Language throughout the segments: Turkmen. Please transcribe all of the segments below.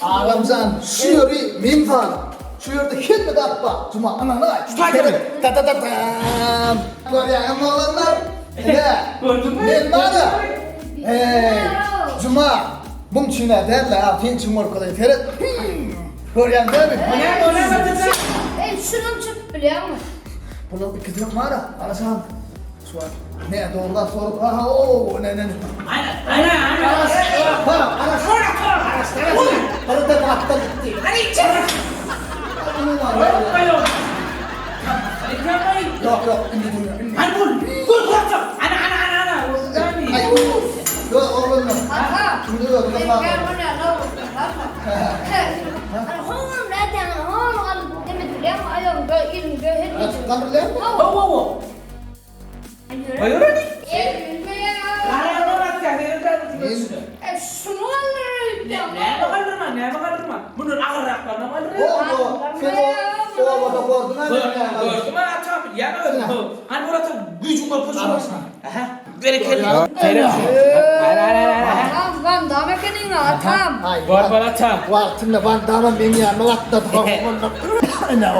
Agamjan şu ýeri meň zalym. Şu ýerde hemme zat bar. Juma ynanaý. Şu taýda Ta ta ta tam. Görýäňizmi oglanlar? Ine. Gördüňmi? Men bar-a. Eý, Juma, muň üçin-ä däl-le, a seň üçin görkezeýin. Seret. Görýäň dälmi? O näme, o näme Atajan? Eý, şunam çekip bilýäňmi? Bularyň ikisem bar-a. Garaşan. Şu wagt ne dogry zat sorup, aha, o, ne, ne, ne. Ana, ana, ana. Garaş, garaş, garaş, garaş. Bir de batda gitdi. Hadi çek. Yok yok, indi durýar, indi. Hadi bul. Bul korkak. Ana ana ana ana. Aý, Yok, oglanlar. Ata. Indi özüňe Men sag bol. gel bolýar, la bolsun, barma. Ana, hon nädýäň, hon galyp demek bilýäňmi, aýagyňda, eliňde, her ýeriňde. Açyk galyrlaýarmy? Hawa. Hawa hawa. Goýber hadi. Elbilmeýär. E, şuny galdyr. Näme galdyrma, näme galdyrma. Mundan agyrraklaryny galdyr. Oba, sen o obada gördüň-ä men näme galdyrdymy? Gördüm atam, bilýän özüm. Hany bul atam, güýjüň bolsa şu. Aha, berekella. Atam, Van Damme ekeniň, atam. Bor, bor atam. Wagtynda Van Damme meň ýanyma gatnady.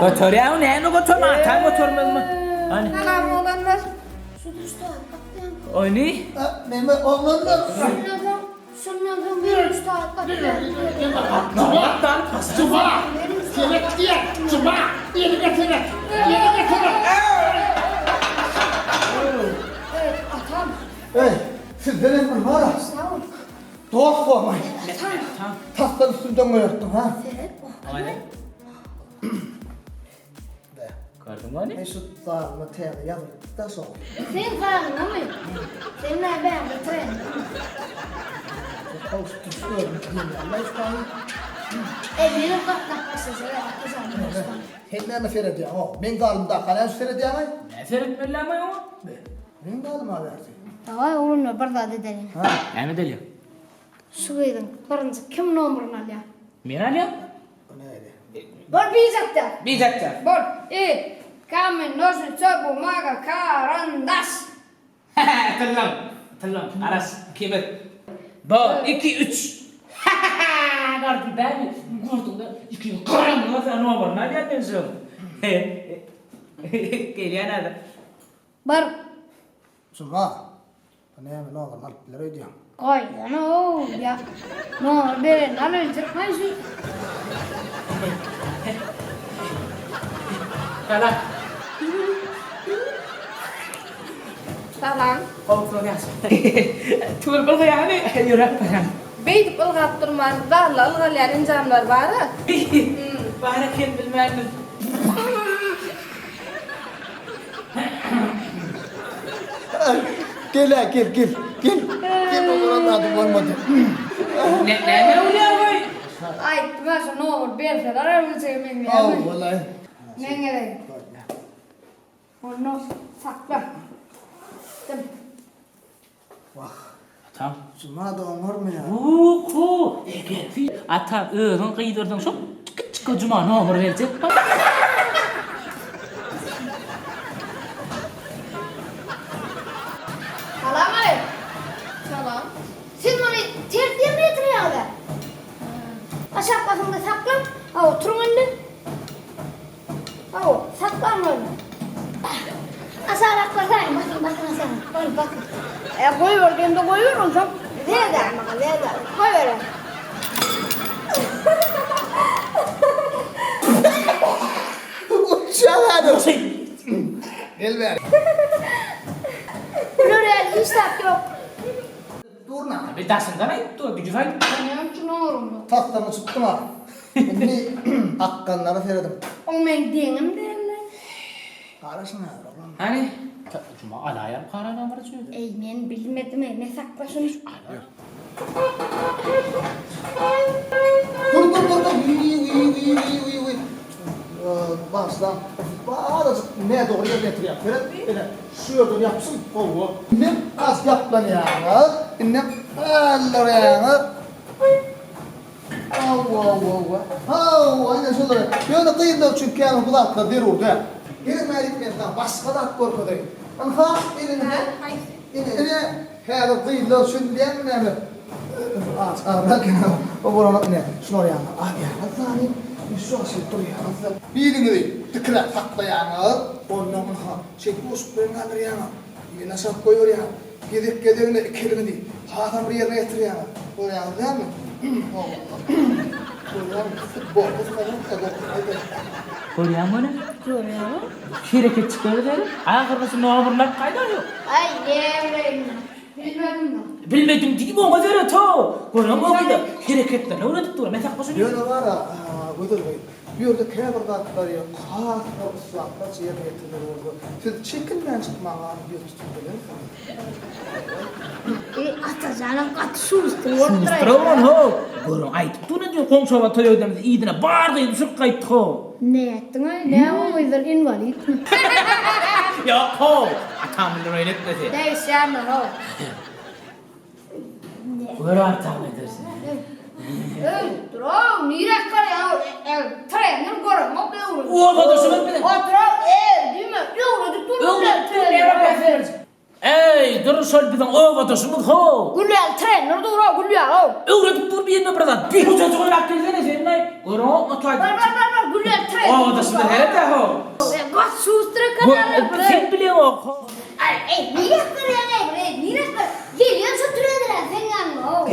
Göterýäňmi, näme göterme, atam götermezmi? Hany. Salam oglanlar. Şu düşde gatnaýan. Ony? Neme oglanlar? Şundan soň, şundan soň bir üç saat gatnaýan. Juma! Seret diýýär, Juma! Eliňe seret! Eliňe seret! Eý, atam. Eý, sizdenem bir bar-a. Sag bol. Dost bolmaý. Atam. Tasdan üstümden goýartdyň, ha? Seret. Ony? Gördüňmi ony? Men şu zalyma täze ýazylypdy-da şo. Sen zalyňamy? Sen näme bärde trendmi? Gowşup duruş özüni diýmeýärler şu taýy. Eý, menem gatnap başlajak, Atajan dostum. Sen näme seredýäň-ow? Meň zalymdaka näme üçin seredýäň-aý? Näme seretmeliläm-aý oňa? Meň zalyma berdi. Dawaý oglanlar bir zat edeliň. Näme edeliň? Şu gyzyň birinji kim nomeryny alýar? Men alýan. Bu näli? Bol bijakda. Bijakda. Bol. I, kamen, nožnice, bumaga, karandaş. Tyllam. Tyllam. Garaş. Ikimiz. Bir, iki, üç. Gördüň dämi? Gördüň-dä. Ikiňi gyramyňa sen nomeryny alýan men şoň. Gelýän häzir. Bir. Juma. Bu näme nomeryny alyp biler öýdýäň? Goýsana-ow, ýa nomer berenini al öldürtmäý şu. Salam. Salam. Gowusyňyz ýagşy. Tüwel bolsa ýaly ýöräp barýan. Beýdip ylgap durman, zalda ylgalýan enjamlar bar-a. Bar eken bilmändim. Gel-ä gel gel gel gel oňa zady bolmady. Näme bolýar goý? Aýtdym-a şu nomer berseler öljege meňzeýärmi? Hawa-laý. Meň gezegim. Onda sakla. Dym. Wah. Atam. Juma-da oňarmaýar. Hu-hu. Eger Atam özüň gyzdyrdyň şo kiçijik Juma nomer berjek. Salam aleýkum. Salam. Siz muny ters ýerine ýetirýäňiz-ä. Aşak basyň-da saklaň. Hawa, oturyň indi. Hawa, saklaň ony. Aşagrak basaýyň, basyň, basyň aşaga. Ony basyň. E, goýber diýemde goýber onsoň. Ber-dä maňa, ber-dä. Goýber. Uçýar häzir. Gel bäri. Bular ýaly hiç zat ýok. Durna. Bir daşyndan aýyp dur, bir ýüz aýyp. Näme üçin ogruňda? Tasdan uçupdyň-a. Indi akganlara serediň. O meň deňim däldi. Garaşyň häzir oglanlar. Hany? Juma alaýam gara nomeri üçin. Eý, men bilmedim-eý, men sakla şuny. Dur, dur, dur, dur. Wiý, wiý, wiý, wiý, wiý, wiý. Bagyşlaň. Azajyk nädogry ýerine ýetirýär. Seret, ine, şu ýerden ýapyşyň, hawa. Indem az ýaplanýaňyz, indem galdyrýaňyz. Hawa, hawa, hawa, ine şolar. Ýöne gyzlar üçin käbir bu zatlar zerur däl. Geliň bärik men saňa başga zat görkezeýin. Ynha, eliňde. Ine, ine, häzir gyzlar üçin bilýäňmi näme? Az, agrak ýa. O bolanok ine, şular ýaly alýaňyz zany, şu şeýdip durýaňyz-da. Biliňizi dikiräk saklaýaňyz, ondan ynha, şeýdip urşup bilen galdyrýaňyz. Ýene aşak goýberýäňiz. Gezek-gezegine iki eliňizi hasam bir ýerine getirýäňiz. Görýäňiz dälmi? Görýäňmi? Futbolda synalyp-da görkezmeli. Görýäňmi ony? Görýärin. Hereket çykaryberi. Ahyrysy noburlap gaýdar ýok. Aý, näbileýin. Bilmedim. Bilmedim diýip oňa seret-ow. Göreňok-da, hereketlerini öwredip dur. Men sakga şuny. Ýöne bar-a, Gözel gyz, bu ýerde käbir zatlary has bir ussatlarça ýerine ýetirmeli bolsa, siz çekinmän çykmaga ýüz tutup bilersiňiz. Eý, Atajanam gaty şuwusdyr bolupdyr-aý. Şuwusdyr-ow, görüň, aýdyp dur-a diýip, goňşy oba toýa gidemizde yzyna bar gyzy düşürip gaýtdyk-ow. Nätdiň-aý, nä o gyzlar inwalidmi? Ýok-ow, atam bilen oýun etmese. Degişýändir-ow. Gör atam edersin. Eý, dur-ow, niräk barýaň-ow? Trener göremok öwredip. Obadaşymyz biziň. Otur-ow, eý, diýme, öwredip dur. Öwredip dur, näme bäsleris? Eý, dur şol biziň obadaşymyz how. Gülýär, trener dur-ow, gülýär-ow. Öwredip dur birine bir zat. Bir hujajyk oýnap gelsene sen-aý. Göreňokmy toý. Bar, bar, bar, bar, gülýär, trener. Obadaşymyz herede how. Gaç şustra kanala. Sen bileňok how. Aý, eý, niräk barýaň-eý, eý, niräk bar? Gelýän şu trener-ä seň ýanyňa-ow.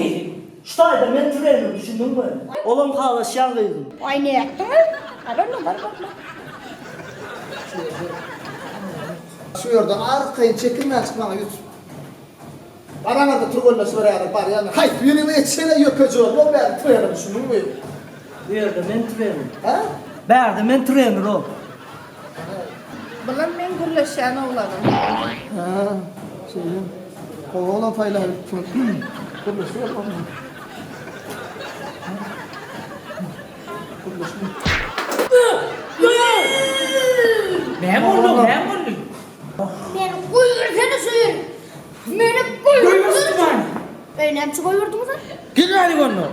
Şu taýda men trener, düşündiňmi? Olam halaşýan gyzym. Aý, nätdiň-eý? Bar, bar, bar, bar. Şu ýerde arkaýyn çekinmän çykmaga ýüz tut. Baraňyzda türgenleşiberäýiň, barýan. Haýsy biriňiz etşene ýökeje bol bäri trener düşündiňmi? Bu ýerde men trener. Hä? Bärde men trener ol. Bulam meň gürleşýän oglanym. Hä, şeýle. Gowy oglan saýlap Gürleşiber ondan. Näme boldy, näme boldy? Meni goýbersene şu ýeri. Meni goýbersene. Eý, näme üçin goýberdiňiz? Gel bäri onda.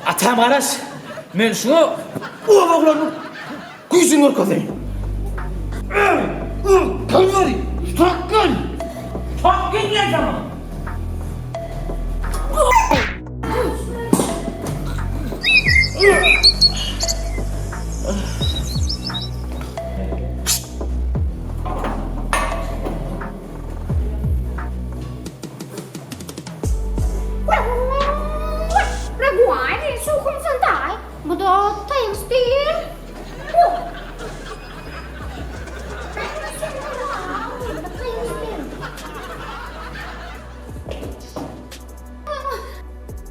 Atam garaş. Men şuňa oba oglanyň güýjüni görkezeýin. Gel bäri. Tak gel. Tak gel diýen saňa.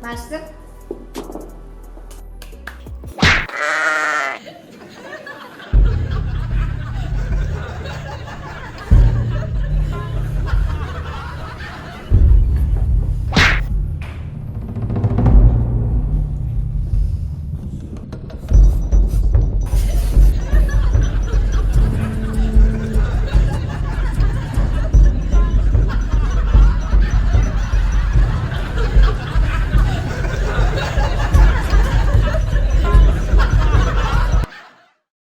Başlyk.